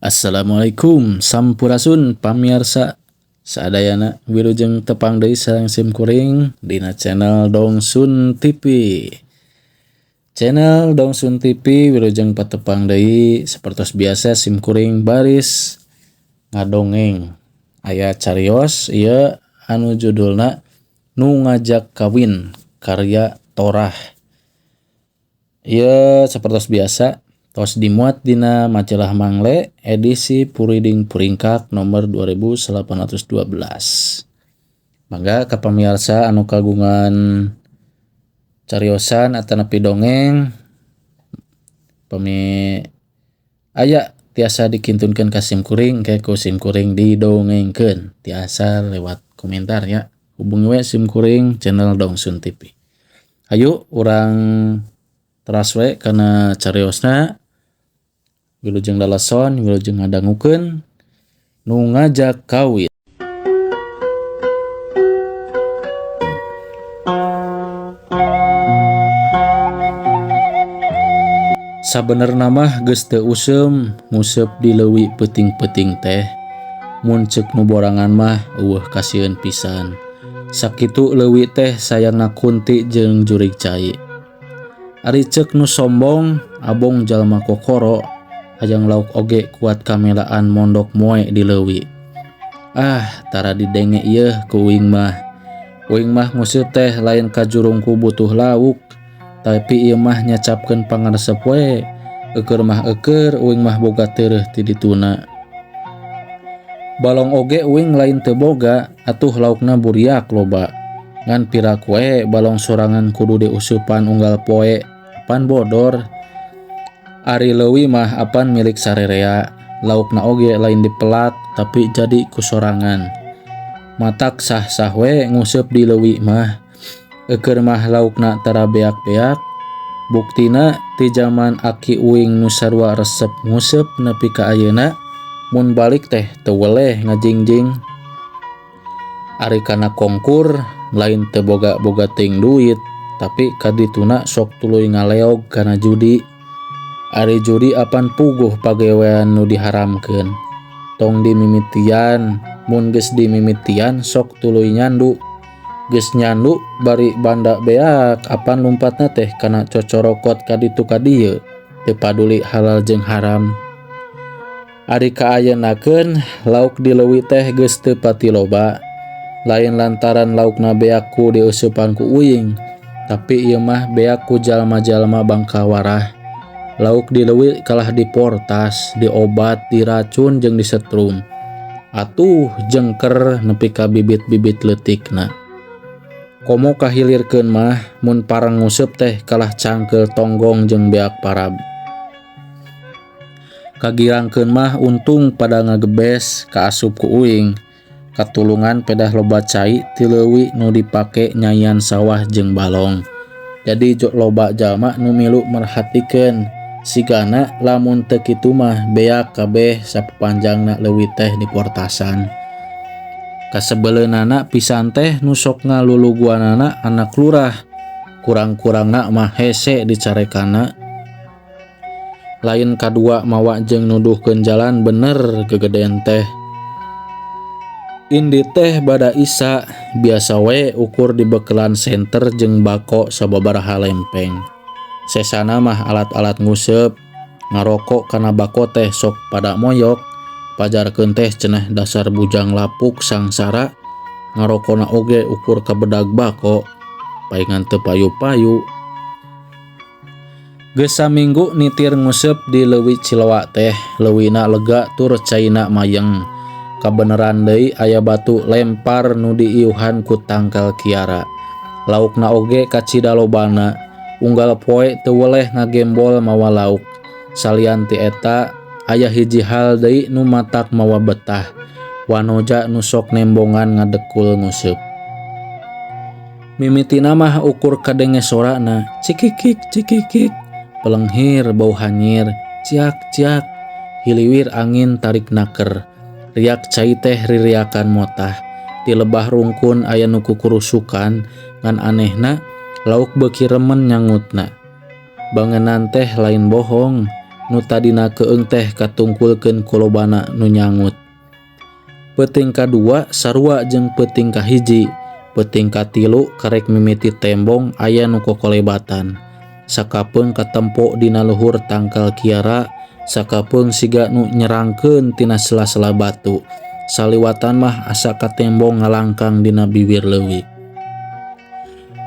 Assalamualaikum Sampurasun pamiarsa sadayana wilujeng tepang deui sareng sim kuring dina channel Dongsun TV. Channel Dongsun TV wilujeng patepang deui sapertos biasa sim kuring baris ngadongeng. Aya carios ieu anu judulna Nu Ngajak Kawin karya Torah. Ieu sapertos biasa tos dimuat dina majalah Mangle edisi Puriding Puringkak nomor 2812. Mangga ka pamiarsa anu kagungan cariosan atanapi dongeng pami aya tiasa dikintunkeun ka sim kuring engke ku sim kuring didongengkeun tiasa lewat komentar ya. Hubungi we sim kuring channel Dongsun TV. Hayu urang teras we kana cariosna wilujeng lalason wilujeng ngadangukeun Nu Ngajak Kawin. Sabenerna mah geus teu usem nguseup di leuwi peuting-peuting teh. Mun ceuk nu borangan mah eueuh kasieun pisan. Sakitu leuwi teh sayangna kunti jeung jurig cai. Ari ceuk nu sombong, abong jalma kokoro, hayang lauk oge kuat kamelaan mondok moe di leuwi. Ah, tara didenge ieuh ku uing mah. Uing mah nguseup teh lain kajurung ku butuh lauk, tapi ieu mah nyacapkeun pangaresep we. Eukeur mah eukeur, uing mah boga teureuh ti dituna. Balong oge uing lain teu boga, atuh laukna buriak loba. Ngan piraku we balong sorangan kudu diusupan unggal poe, apan bodor. Ari leuwi mah apan milik sarerea, laukna oge lain dipelak tapi jadi ku sorangan. Matak sah-sah we nguseup di leuwi mah. Eukeur mah laukna tara beak-beak. Buktina ti jaman aki uing nu sarua resep nguseup nepi ka ayeuna mun balik teh teu weleh ngajingjing. Ari kana kongkur lain teu boga-boga teuing duit, tapi kadituna sok tuluy ngaleog kana judi. Ari judi apan puguh pagawean nu diharamkeun. Tong dimimitian, mun geus dimimitian sok tuluy nyandu. Geus nyandu bari banda beak apan lumpatna teh kana cocorokot kaditu ka dieu, teu paduli halal jeung haram. Ari kaayeunakeun lauk di leuwi teh geus teu pati loba. Lain lantaran laukna beak ku dieusupan ku uing, tapi ieu mah beak ku jalma-jalma bangkawarah. Lauk di leuwi kalah diportas, diobat, diracun jeung disetrum. Atuh jengker nepi ka bibit-bibit leutikna. Komo kahilirkeun mah mun pareng nguseup teh kalah cangkeul tonggong jeung beak parab. Kagirangkeun mah untung pada ngagebes kaasup ku uing. Katulungan pedah loba cai ti leuwi nu dipake nyaian sawah jeung balong. Jadi loba jalma nu milu merhatikeun sigana lamun teu kitu mah beak kabeh sapapanjangna leuwi teh diportasan. Kasebeleunana pisan teh nu sok ngaluluguanana anak lurah. Kurang-kurangna mah hese dicarekana. Lain kadua mawa jeung nuduhkeun jalan bener gegeden teh. Indi teh bada isa, biasa we ukur dibekelan senter jeung bako sababaraha lempeng. Sesana mah alat-alat nguseup, ngarokok kana bako teh sok pada moyok. Pajarkeun teh cenah dasar bujang lapuk sangsara, ngarokona oge ukur kabedag bako, paingan teu payu-payu. Geus saminggu nitir nguseup di leuwi Ciloa teh, leuwina lega tur caina mayeng. Kabeneran deui aya batu lempar nu diiuhan ku tangkal kiara. Laukna oge kacida lobana, unggal poe teu weleh ngagembol mawa lauk. Salian ti eta, aya hiji hal deui nu matak mawa betah, wanoja nu sok nembongan ngadekul nguseup. Mimitina mah ukur kadenge sorana, cikikik cikikik, pelenghir bau hanyir, ciak ciak, hiliwir angin tarik naker. Riak cai teh ririakan motah. Ti lebah rungkun aya nu kukurusukan, ngan anehna lauk beuki remen nyangutna. Bangenan teh lain bohong, Nu tadina keung teh katungkulkeun ku lobana nu nyangut. Peuting kadua sarua jeung peuting kahiji. Peuting katilu karek mimiti tembong aya nu kokolebatan. Sakapeung katempo dina luhur tangkal kiara, sakapeung siga nu nyerangkeun tina sela-sela batu. Saliwatan mah asa katembong ngalangkang dina biwir leuwi.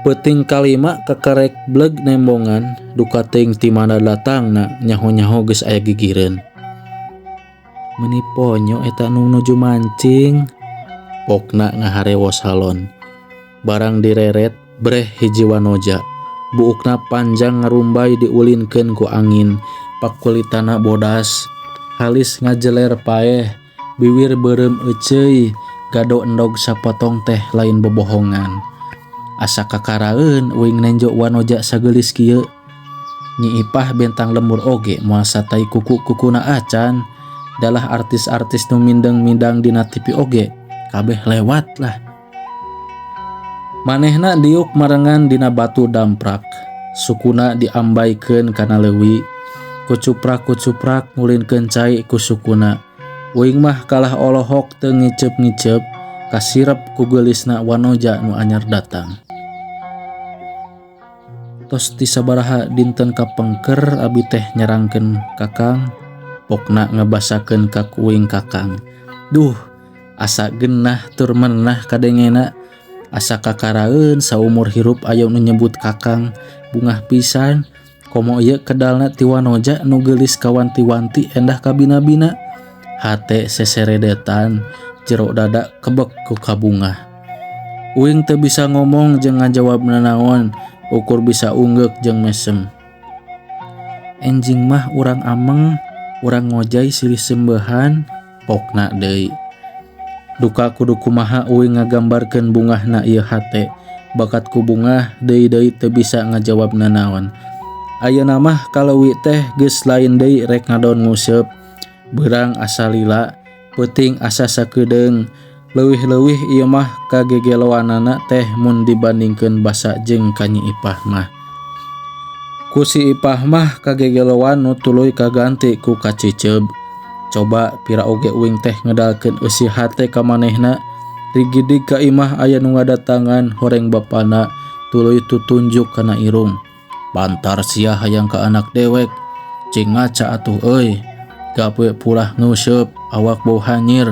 Peuting kalima kakarek bleg nembongan, duka teuing ti mana datangna, nyaho-nyaho geus aya gigireun. Meuni ponyo eta nu nuju mancing, pokna ngaharewos halon. Barang direret, breh hiji wanoja. Buukna panjang ngarumbay diulinkeun ku angin, pakulitana bodas, halis ngajeler paeh, biwir beureum euceuy, gado endog sapotong teh lain bobohongan. Asa kakaraeun uing nenjo wanoja sageulis kieu. Nyi Ipah bentang lembur oge moal satai kuku-kukuna acan. Dalah artis-artis nu mindeng-mindang dina TV oge kabeh lewat lah. Manehna diuk marengan dina batu damprak. Sukuna diambaykeun kana leuwi. Kucuprak-kucuprak ngulinkeun cai ku sukuna. Uing mah kalah olohok teu ngiceup-ngiceup kasirep ku geulisna wanoja nu anyar datang. Tos ti sabaraha dinten kapengker abi teh nyerangkeun kakang, pokna ngebasakeun ka kuing kakang. Duh, asa genah tur menah kadengena. Asa kakaraeun saumur hirup aya nu nyebut kakang, bungah pisan. Komo ieu kedalna ti wanoja nu geulis kawanti-wanti endah kabina-bina. Hate seseredetan, jero dada kebek ku kabungah. Uing teu bisa ngomong jeung ngajawab nanaon, ukur bisa unggeuk jeung mesem. Enjing mah urang ameng, urang ngojay silih sembeuhan, pokna deui. Duka kudu kumaha uing ngagambarkeun bungahna ieu hate, bakat ku bungah deui-deui teu bisa ngajawab nanaon. Ayeuna mah kaleuwi teh geus lain deui rek ngadon nguseup, beurang asa lila, peuting asa sakedeung. Leuwih-leuwih ieu mah kagegeloanana teh mun dibandingkeun basa jeung ka Nyi Ipah mah. Ku si Ipah mah kagegeloan nu tuluy kaganti ku kaciceub. Coba pira oge uing teh ngedalkeun eusi hate ka manehna, rigidig ka imah aya nu ngadatangan horeng bapana tuluy tutunjuk kana irung. Pantar sia hayang ka anak dewek, cing ngaca atuh euy. Gawe pulah nguseup, awak bau hanyir,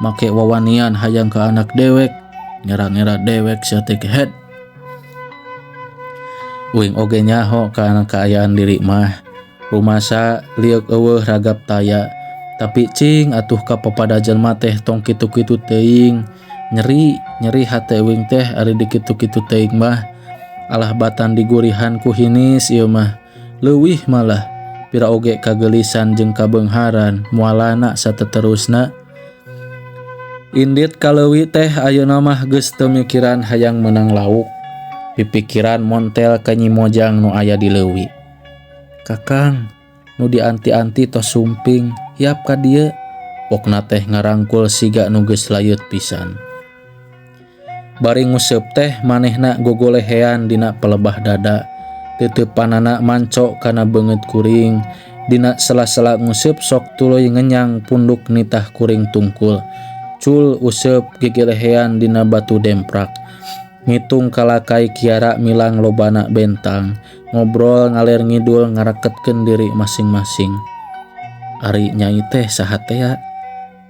make wawanian hayang ka anak dewek, ngera-ngera dewek sia teh kehed. Uing oge nyaho kana kaayaan diri mah, rumasa lieuk eueuh ragap taya, tapi cing atuh ka papada jelema teh tong kitu-kitu teuing, nyeri, nyeri hate uing teh ari dikitu-kitu teuing mah. Alah batan digurihan ku hinis ieu mah, leuwih malah pira oge kagelisan jeung kabeungharan moalana sateterusna. Indit kaleuwi teh ayeuna mah geus teu mikiran hayang meunang lauk, pipikiran montel ka Nyi Mojang nu aya di leuwi. Kakang, nu dianti-anti tos sumping, hiap ka dieu, pokna teh ngarangkul siga nu geus layeut pisan. Bari nguseup teh manehna gogolehean dina pelebah dada, teuteupanana manco kana beungeut kuring, dina sela-sela nguseup sok tuluy ngenyang punduk nitah kuring tungkul. Cul useup gegelehean dina batu demprak. Ngitung kalakai kiara milang lobana bentang, ngobrol ngaler ngidul ngaraketkeun diri masing-masing. Ari nyai teh saha tea?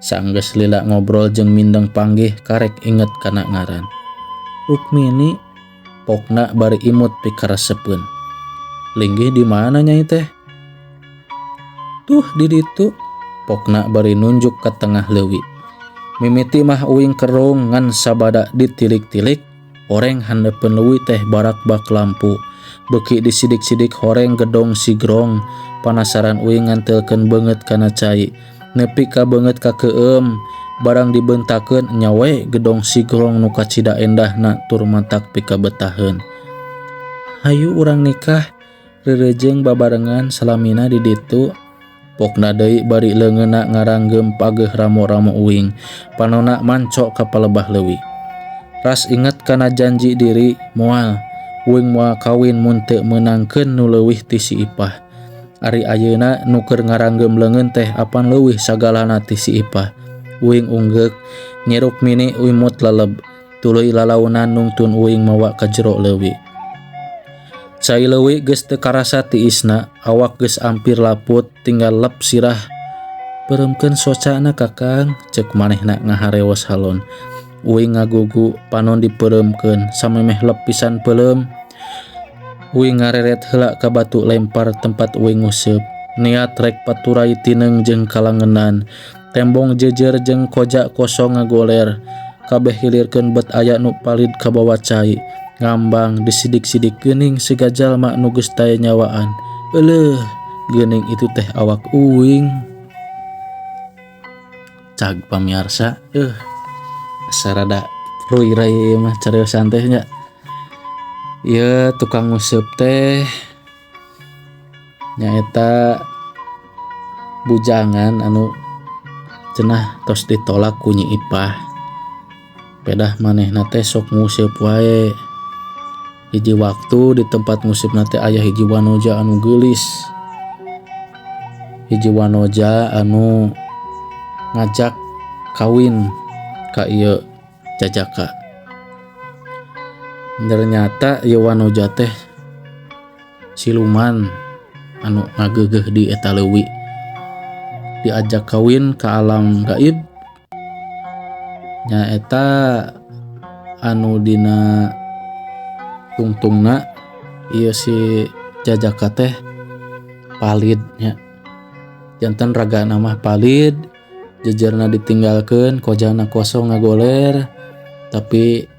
Sanggeus lila ngobrol jeung mindeng panggih karek inget kana ngaran. Rukmini pokna bari imut pikaresepeun. Linggih di mana nyai teh? Tuh di ditu, pokna bari nunjuk ka tengah leuwi. Mimiti mah uing kerung ngan sabada ditilik-tilik, horeng handapeun leuwi teh barak-bak lampu. Beuki disidik-sidik horeng gedong sigrong, panasaran uing ngantelkeun beungeut kana cai. Nepi ka beungeut kakeueum, barang dibentakeun nya we gedong sigrong nu kacida endahna tur matak pikabetaheun. Hayu urang nikah, reurejeung babarengan salamina di ditu. Pokna deui bari leungeunna ngaranggeum pageuh ramo-ramo uing, panona manco ka palebah leuwi. Ras inget kana janji diri, moal uing moal kawin mun teu meunangkeun nu leuwih ti si Ipah. Ari ayeuna nu keur ngaranggeum leungeun teh apan leuwih sagalana ti si Ipah. Uing unggeuk, nyiruk mini imut leleb, tuluy lalaunan nungtun uing mawa ka jero leuwi. Cai leuwi geus teu karasa tiisna, awak geus ampir laput tinggal lep sirah. Peureumkeun socana kakang, ceuk manehna ngaharewos halon. Uing ngagugu, panon dipeureumkeun, samemeh lep pisan peuleum. Uing ngareret heula ka batu lempar tempat uing nguseup. Niat rek paturai tineung jeung kalangenan. Tembong jeujeur jeung koja kosong ngagoler. Kabeh hilirkeun bet aya nu palid kabawa cai. Ngambang disidik-sidik geuning siga jalma nu geus taya nyawaan. Euleuh, geuning itu teh awak uing. Cag pamiarsa, asa rada ruy-ray ieu mah cariosan teh nya. Ieu tukang nguseup teh nyaeta bujangan anu cenah tos ditolak ku Nyi Ipah. Pedah manehna teh sok nguseup wae. Hiji waktu di tempat nguseupna teh aya hiji wanoja anu geulis. Hiji wanoja anu ngajak kawin ka ieu jajaka. Ternyata ieu wanoja teh siluman anu ngageugeuh di eta leuwi. Diajak kawin ka alam gaib nyaeta anu dina tungtungna ieu si jajaka teh palid nya. Janten ragana mah palid, jejerna ditinggalkeun, kojana kosong ngagoler, tapi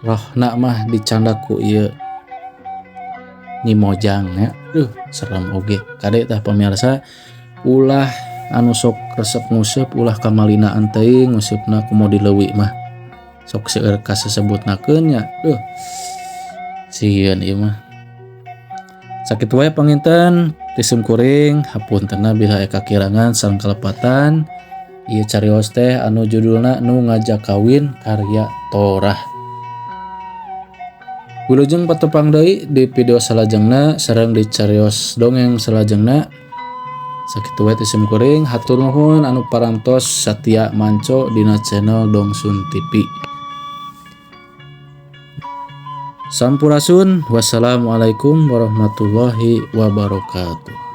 rohna mah dicandak ku ieu Nyi Mojang nya. Duh, serem oge. Kade tah pamirsa, ulah anu sok resep nguseup ulah kamalinaan teuing nguseupna komo di leuwi mah. Sok seueur kasesebutnakeun nya. Duh. Sieun ieu mah. Sakitu wae panginten ti simkuring, hapuntenna bila aya kakirangan sareng kalepatan. Ieu carios teh anu judulna Nu Ngajak Kawin karya Torah. Wilujeng patepang deui di video salajengna sareng di carios dongeng salajengna. Sakitu wae ti simkuring, hatur nuhun anu parantos satia manco dina channel Dongsun TV. Sampurasun, wassalamualaikum warahmatullahi wabarakatuh.